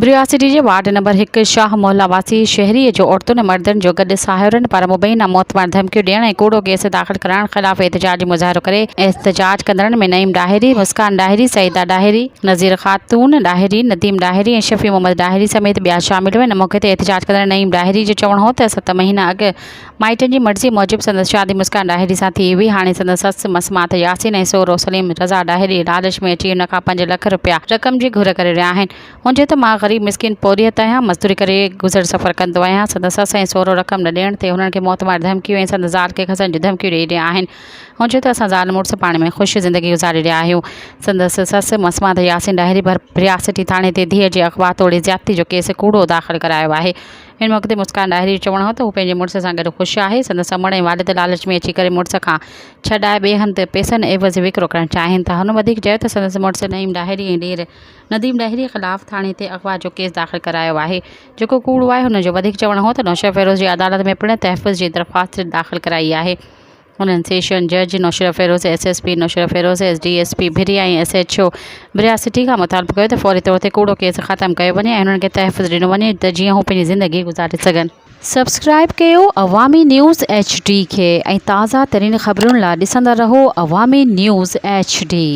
برياسٽي جي ward number هڪ شاهه محلا واسي شهري جو عورتن ۽ مردن جو گڏ ساهرن پاران مبينا موتمار ڌمڪيون ڏيڻ ۽ ڪوڙو ڪيس داخل ڪرائڻ خلاف احتجاجي مظاهرو ڪري احتجاج ڪندڙن ۾ نعيم ڏاهري، مسڪان ڏاهري، سعيده ڏاهري، نذير خاتون ڏاهري، نديم ڏاهري ۽ شفيع محمد ڏاهري سميت ٻيا شامل هئا. ان موقعي تي احتجاج ڪندڙ نعيم ڏاهري جو چوڻ هو ته ست مهينا اڳ مائٽن جي مرضي موجب سندس شادي مسڪان ڏاهري سان ٿي هئي. هاڻي سندس سس مسمات ياسين ۽ سهرو سليم رضا ڏاهري لالچ ۾ اچي هن کان پنج لک رپيا رقم جي گهر ڪري رهيا آهن. هن چيو ته مان غريب مسڪين پورهيت آهيان، مزدوري ڪري گذر سفر ڪندو آهيان. سندس سس ۽ سهرو رقم نه ڏيڻ تي هنن کي موتمار ڌمڪيون ۽ سندس زال کي کسڻ جون ڌمڪيون ڏئي رهيا آهن. هن چيو ته اسان زال مڙس پاڻ ۾ خوش زندگي گذاري رهيا آهيون. سندس سس مسمات ياسين ڏاهري ڀرياسٽي ٿاڻي تي ڌيء جي اغوا توڙي زيادتي جو ڪيس ڪوڙو داخل ڪرايو آهي. ان موقعي تي مسڪان ڏاهري جو چوڻ هو ته هو پنهنجي مڙس سان گڏ خوش آهي، سندس امڙ ۽ والد لالچ ۾ اچي ڪري مڙس کان ڇڏائي ٻئي هنڌ پئسن عيوض وڪرو ڪرڻ چاهين ٿا. هن وڌيڪ چيو ته سندس مڙس نعيم ڏاهري ۽ ڏير نديم ڏاهري خلاف ٿاڻي تي اغوا جو ڪيس داخل ڪرايو آهي، جيڪو ڪوڙو آهي. هن جو وڌيڪ چوڻ هو ته نوشهروفيروز جي عدالت ۾ پڻ تحفظ جي درخواست داخل ڪرائي آهي. انهن سيشن جج Naushahro Feroze, S S P Naushahro Feroze, S D S P Bhiria ۽ S H O Bhiria city کان مطالبو ڪيو ته فوري طور تي ڪوڙو ڪيس ختم ڪيو وڃي ۽ انهن کي تحفظ ڏنو وڃي ته جيئن هو پنهنجي زندگي گذاري سگهن. سبسڪرائيب ڪيو عوامي نيوز ايڇ ڊي کي ۽ تازه ترين خبرن لا ڏسندا رهو عوامي نيوز ايڇ ڊي.